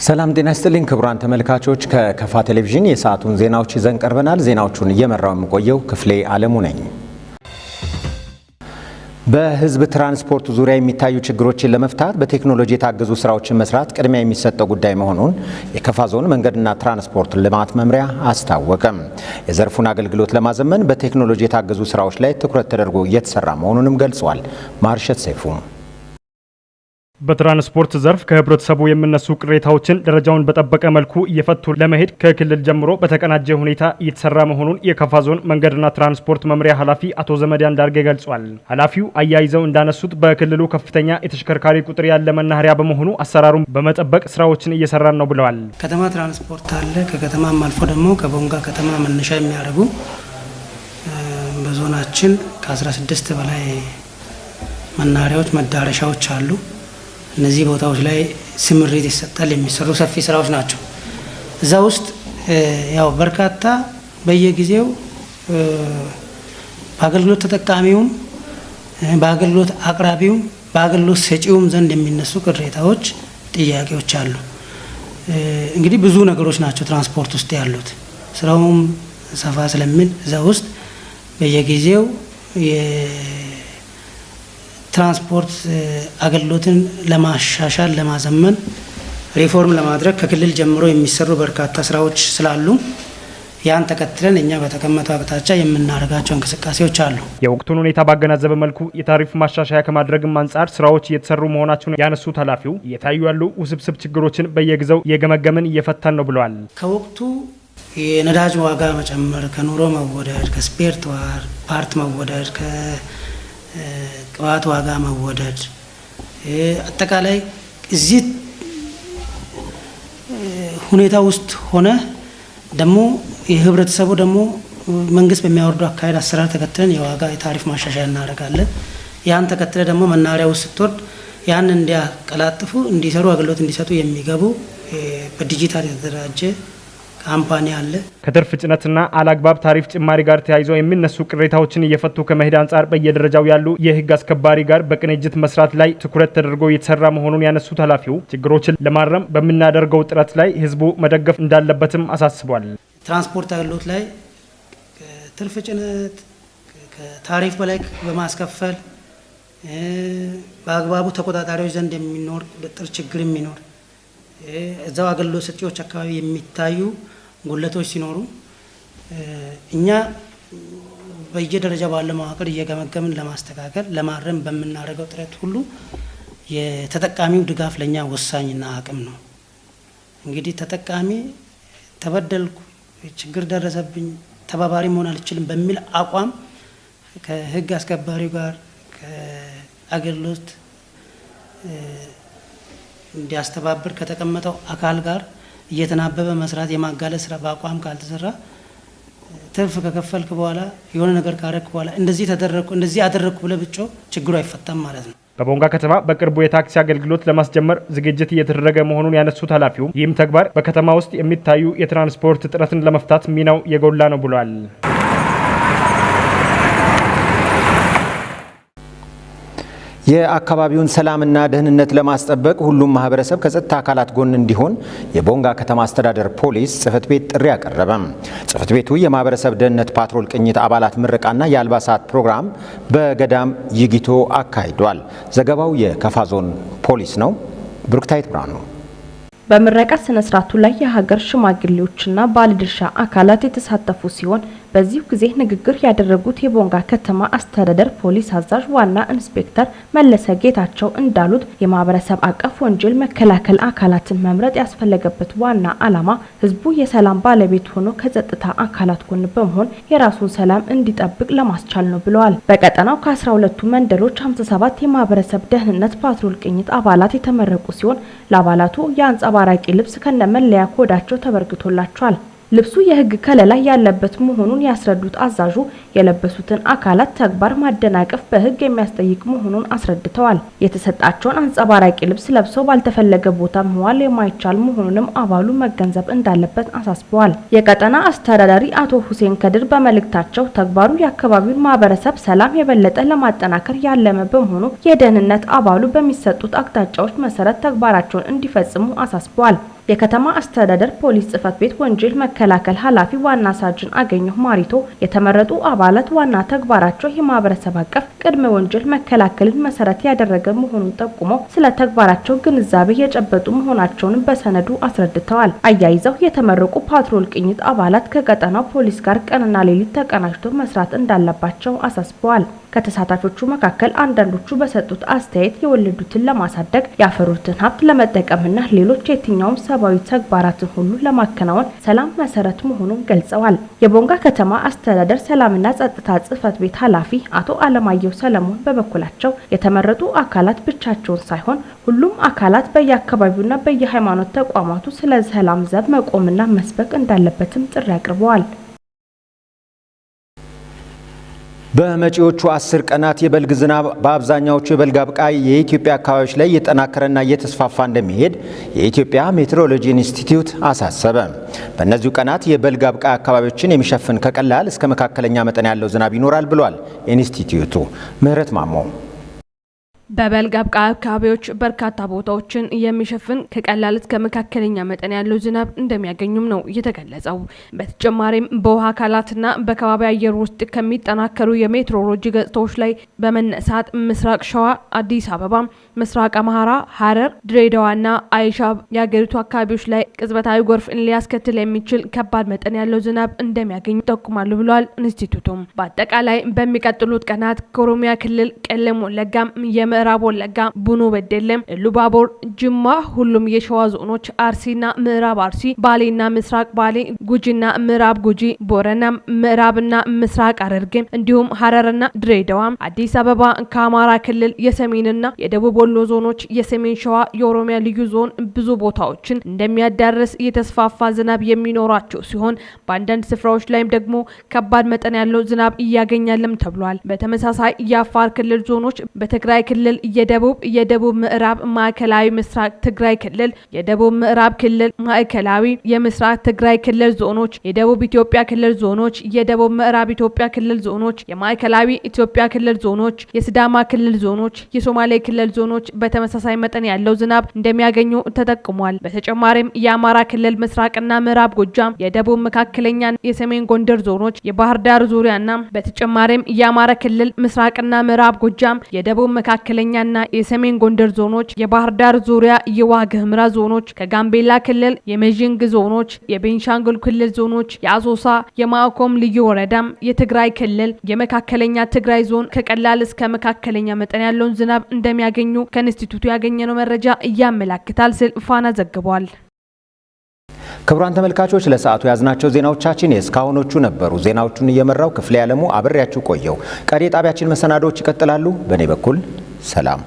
ሰላም ጤና ይስጥልኝ ክቡራን ተመልካቾች፣ ከከፋ ቴሌቪዥን የሰዓቱን ዜናዎች ይዘን ቀርበናል። ዜናዎቹን እየመራው የምቆየው ክፍሌ አለሙ ነኝ። በሕዝብ ትራንስፖርት ዙሪያ የሚታዩ ችግሮችን ለመፍታት በቴክኖሎጂ የታገዙ ስራዎችን መስራት ቅድሚያ የሚሰጠው ጉዳይ መሆኑን የከፋ ዞን መንገድና ትራንስፖርት ልማት መምሪያ አስታወቀም። የዘርፉን አገልግሎት ለማዘመን በቴክኖሎጂ የታገዙ ስራዎች ላይ ትኩረት ተደርጎ እየተሰራ መሆኑንም ገልጿል። ማርሸት ሰይፉ። በትራንስፖርት ዘርፍ ከህብረተሰቡ የሚነሱ ቅሬታዎችን ደረጃውን በጠበቀ መልኩ እየፈቱ ለመሄድ ከክልል ጀምሮ በተቀናጀ ሁኔታ እየተሰራ መሆኑን የከፋ ዞን መንገድና ትራንስፖርት መምሪያ ኃላፊ አቶ ዘመዴ አንዳርጌ ገልጿል። ኃላፊው አያይዘው እንዳነሱት በክልሉ ከፍተኛ የተሽከርካሪ ቁጥር ያለ መናኸሪያ በመሆኑ አሰራሩን በመጠበቅ ስራዎችን እየሰራን ነው ብለዋል። ከተማ ትራንስፖርት አለ። ከከተማም አልፎ ደግሞ ከቦንጋ ከተማ መነሻ የሚያደርጉ በዞናችን ከ16 በላይ መናኸሪያዎች፣ መዳረሻዎች አሉ። እነዚህ ቦታዎች ላይ ስምሪት ይሰጣል። የሚሰሩ ሰፊ ስራዎች ናቸው። እዛ ውስጥ ያው በርካታ በየጊዜው በአገልግሎት ተጠቃሚውም፣ በአገልግሎት አቅራቢውም፣ በአገልግሎት ሰጪውም ዘንድ የሚነሱ ቅሬታዎች፣ ጥያቄዎች አሉ። እንግዲህ ብዙ ነገሮች ናቸው ትራንስፖርት ውስጥ ያሉት። ስራውም ሰፋ ስለሚል እዛ ውስጥ በየጊዜው ትራንስፖርት አገልግሎትን ለማሻሻል፣ ለማዘመን፣ ሪፎርም ለማድረግ ከክልል ጀምሮ የሚሰሩ በርካታ ስራዎች ስላሉ ያን ተከትለን እኛ በተቀመጠው አቅጣጫ የምናደርጋቸው እንቅስቃሴዎች አሉ። የወቅቱን ሁኔታ ባገናዘበ መልኩ የታሪፍ ማሻሻያ ከማድረግም አንጻር ስራዎች እየተሰሩ መሆናቸውን ያነሱት ኃላፊው እየታዩ ያሉ ውስብስብ ችግሮችን በየጊዜው እየገመገምን እየፈታን ነው ብለዋል። ከወቅቱ የነዳጅ ዋጋ መጨመር፣ ከኑሮ መወደድ፣ ከ spare part መወደድ፣ ቅባት ዋጋ መወደድ፣ አጠቃላይ እዚህ ሁኔታ ውስጥ ሆነ ደግሞ የህብረተሰቡ ደግሞ መንግስት በሚያወርደው አካሄድ አሰራር ተከትለን የዋጋ የታሪፍ ማሻሻያ እናደርጋለን። ያን ተከትለ ደግሞ መናኸሪያ ውስጥ ስትወርድ ያን እንዲያቀላጥፉ፣ እንዲሰሩ፣ አገልግሎት እንዲሰጡ የሚገቡ በዲጂታል የተደራጀ company አለ። ከትርፍ ጭነትና አላግባብ ታሪፍ ጭማሪ ጋር ተያይዞ የሚነሱ ቅሬታዎችን እየፈቱ ከመሄድ አንጻር በየደረጃው ያሉ የህግ አስከባሪ ጋር በቅንጅት መስራት ላይ ትኩረት ተደርጎ እየተሰራ መሆኑን ያነሱት ኃላፊው ችግሮችን ለማረም በምናደርገው ጥረት ላይ ህዝቡ መደገፍ እንዳለበትም አሳስቧል። ትራንስፖርት አገልግሎት ላይ ከትርፍ ጭነት፣ ከታሪፍ በላይ በማስከፈል፣ በአግባቡ ተቆጣጣሪዎች ዘንድ የሚኖር ቁጥጥር ችግር የሚኖር፣ እዛው አገልግሎት ሰጪዎች አካባቢ የሚታዩ ጉድለቶች ሲኖሩ እኛ በየደረጃ ባለ መዋቅር እየገመገምን ለማስተካከል፣ ለማረም በምናደርገው ጥረት ሁሉ የተጠቃሚው ድጋፍ ለእኛ ወሳኝና አቅም ነው። እንግዲህ ተጠቃሚ ተበደልኩ፣ ችግር ደረሰብኝ፣ ተባባሪ መሆን አልችልም በሚል አቋም ከህግ አስከባሪው ጋር፣ ከአገልግሎት እንዲያስተባብር ከተቀመጠው አካል ጋር እየተናበበ መስራት፣ የማጋለጥ ስራ በአቋም ካልተሰራ ትርፍ ከከፈልክ በኋላ፣ የሆነ ነገር ካረክ በኋላ እንደዚህ ተደረግኩ፣ እንደዚህ አደረግኩ ብለህ ብጮ ችግሩ አይፈታም ማለት ነው። በቦንጋ ከተማ በቅርቡ የታክሲ አገልግሎት ለማስጀመር ዝግጅት እየተደረገ መሆኑን ያነሱት ኃላፊው ይህም ተግባር በከተማ ውስጥ የሚታዩ የትራንስፖርት እጥረትን ለመፍታት ሚናው የጎላ ነው ብሏል። የአካባቢውን ሰላምና ደህንነት ለማስጠበቅ ሁሉም ማህበረሰብ ከጸጥታ አካላት ጎን እንዲሆን የቦንጋ ከተማ አስተዳደር ፖሊስ ጽሕፈት ቤት ጥሪ አቀረበ። ጽሕፈት ቤቱ የማህበረሰብ ደህንነት ፓትሮል ቅኝት አባላት ምረቃና የአልባሳት ፕሮግራም በገዳም ይጊቶ አካሂዷል። ዘገባው የከፋ ዞን ፖሊስ ነው። ብሩክታይት ብርሃኑ። በምረቃ ስነ ስርዓቱ ላይ የሀገር ሽማግሌዎችና ባለድርሻ አካላት የተሳተፉ ሲሆን በዚሁ ጊዜ ንግግር ያደረጉት የቦንጋ ከተማ አስተዳደር ፖሊስ አዛዥ ዋና ኢንስፔክተር መለሰ ጌታቸው እንዳሉት የማህበረሰብ አቀፍ ወንጀል መከላከል አካላትን መምረጥ ያስፈለገበት ዋና ዓላማ ህዝቡ የሰላም ባለቤት ሆኖ ከጸጥታ አካላት ጎን በመሆን የራሱን ሰላም እንዲጠብቅ ለማስቻል ነው ብለዋል። በቀጠናው ከ12ቱ መንደሮች 57 የማህበረሰብ ደህንነት ፓትሮል ቅኝት አባላት የተመረቁ ሲሆን ለአባላቱ የአንጸባራቂ ልብስ ከነመለያ ኮዳቸው ተበርክቶላቸዋል። ልብሱ የህግ ከለላ ያለበት መሆኑን ያስረዱት አዛዡ የለበሱትን አካላት ተግባር ማደናቀፍ በህግ የሚያስጠይቅ መሆኑን አስረድተዋል። የተሰጣቸውን አንጸባራቂ ልብስ ለብሰው ባልተፈለገ ቦታ መዋል የማይቻል መሆኑንም አባሉ መገንዘብ እንዳለበት አሳስበዋል። የቀጠና አስተዳዳሪ አቶ ሁሴን ከድር በመልእክታቸው ተግባሩ የአካባቢውን ማህበረሰብ ሰላም የበለጠ ለማጠናከር ያለመ በመሆኑ የደህንነት አባሉ በሚሰጡት አቅጣጫዎች መሰረት ተግባራቸውን እንዲፈጽሙ አሳስበዋል። የከተማ አስተዳደር ፖሊስ ጽሕፈት ቤት ወንጀል መከላከል ኃላፊ ዋና ሳጅን አገኘሁ ማሪቶ የተመረጡ አባላት ዋና ተግባራቸው የማህበረሰብ አቀፍ ቅድመ ወንጀል መከላከልን መሰረት ያደረገ መሆኑን ጠቁመው ስለ ተግባራቸው ግንዛቤ የጨበጡ መሆናቸውን በሰነዱ አስረድተዋል። አያይዘው የተመረቁ ፓትሮል ቅኝት አባላት ከቀጠናው ፖሊስ ጋር ቀንና ሌሊት ተቀናጅቶ መስራት እንዳለባቸው አሳስበዋል። ከተሳታፊዎቹ መካከል አንዳንዶቹ በሰጡት አስተያየት የወለዱትን ለማሳደግ፣ ያፈሩትን ሀብት ለመጠቀምና ሌሎች የትኛውም ሰብአዊ ተግባራትን ሁሉ ለማከናወን ሰላም መሰረት መሆኑን ገልጸዋል። የቦንጋ ከተማ አስተዳደር ሰላምና ጸጥታ ጽሕፈት ቤት ኃላፊ አቶ አለማየሁ ሰለሞን በበኩላቸው የተመረጡ አካላት ብቻቸውን ሳይሆን ሁሉም አካላት በየአካባቢውና በየሃይማኖት ተቋማቱ ስለ ሰላም ዘብ መቆምና መስበክ እንዳለበትም ጥሪ አቅርበዋል። በመጪዎቹ 10 ቀናት የበልግ ዝናብ በአብዛኛዎቹ የበልግ አብቃይ የኢትዮጵያ አካባቢዎች ላይ እየጠናከረና እየተስፋፋ እንደሚሄድ የኢትዮጵያ ሜትሮሎጂ ኢንስቲትዩት አሳሰበ። በእነዚሁ ቀናት የበልግ አብቃይ አካባቢዎችን የሚሸፍን ከቀላል እስከ መካከለኛ መጠን ያለው ዝናብ ይኖራል ብሏል ኢንስቲትዩቱ። ምህረት ማሞ። በበልግ አብቃይ አካባቢዎች በርካታ ቦታዎችን የሚሸፍን ከቀላል እስከ መካከለኛ መጠን ያለው ዝናብ እንደሚያገኙም ነው የተገለጸው። በተጨማሪም በውሃ አካላትና በከባቢ አየር ውስጥ ከሚጠናከሩ የሜትሮሎጂ ገጽታዎች ላይ በመነሳት ምስራቅ ሸዋ፣ አዲስ አበባ፣ ምስራቅ አማራ፣ ሐረር፣ ድሬዳዋና አይሻ የሀገሪቱ አካባቢዎች ላይ ቅጽበታዊ ጎርፍን ሊያስከትል የሚችል ከባድ መጠን ያለው ዝናብ እንደሚያገኙ ይጠቁማሉ ብሏል ኢንስቲትዩቱም። በአጠቃላይ በሚቀጥሉት ቀናት ከኦሮሚያ ክልል ቄለም ወለጋ፣ የምዕራብ ወለጋ፣ ቡኖ በደሌም፣ ኢሉባቦር፣ ጅማ፣ ሁሉም የሸዋ ዞኖች፣ አርሲና ምዕራብ አርሲ፣ ባሌና ምስራቅ ባሌ፣ ጉጂና ምዕራብ ጉጂ፣ ቦረና፣ ምዕራብና ምስራቅ ሐረርጌ እንዲሁም ሐረርና ድሬዳዋ፣ አዲስ አበባ፣ ከአማራ ክልል የሰሜንና የደቡብ ወሎ ዞኖች፣ የሰሜን ሸዋ፣ የኦሮሚያ ልዩ ዞን ብዙ ቦታዎችን እንደሚያዳርስ የተስፋፋ ዝናብ የሚኖራቸው ሲሆን በአንዳንድ ስፍራዎች ላይም ደግሞ ከባድ መጠን ያለው ዝናብ እያገኛልም ተብሏል። በተመሳሳይ የአፋር ክልል ዞኖች፣ በትግራይ ክልል የደቡብ ምዕራብ፣ ማዕከላዊ ምስራቅ ትግራይ ክልል፣ የደቡብ ምዕራብ ክልል፣ ማዕከላዊ የምስራቅ ትግራይ ክልል ዞኖች፣ የደቡብ ኢትዮጵያ ክልል ዞኖች፣ የደቡብ ምዕራብ ኢትዮጵያ ክልል ዞኖች፣ የማዕከላዊ ኢትዮጵያ ክልል ዞኖች፣ የሲዳማ ክልል ዞኖች፣ የሶማሌ ክልል ዞኖች በተመሳሳይ መጠን ያለው ዝናብ እንደሚያገኙ ተጠቁሟል። በተጨማሪም የአማራ ክልል ምስራቅና ምዕራብ ጎጃም፣ የደቡብ መካከለኛ የሰሜን ጎንደር ዞኖች፣ የባህር ዳር ዙሪያና በተጨማሪም የአማራ ክልል ምስራቅና ምዕራብ ጎጃም፣ የደቡብ መካከለኛና የሰሜን ጎንደር ዞኖች፣ የባህር ዳር ዙሪያ፣ የዋግ ኽምራ ዞኖች፣ ከጋምቤላ ክልል የሜዥንግ ዞኖች፣ የቤንሻንጉል ክልል ዞኖች፣ የአሶሳ የማዕኮም ልዩ ወረዳም፣ የትግራይ ክልል የመካከለኛ ትግራይ ዞን ከቀላል እስከ መካከለኛ መጠን ያለውን ዝናብ እንደሚያገኙ ከኢንስቲትዩቱ ያገኘነው መረጃ ያመላክታል ሲል ፋና ዘግቧል። ክቡራን ተመልካቾች፣ ለሰዓቱ ያዝናቸው ዜናዎቻችን የእስካሁኖቹ ነበሩ። ዜናዎቹን እየመራው ክፍሌ ያለሙ አብሬያችሁ ቆየው። ቀሪ የጣቢያችን መሰናዶዎች ይቀጥላሉ። በእኔ በኩል ሰላም።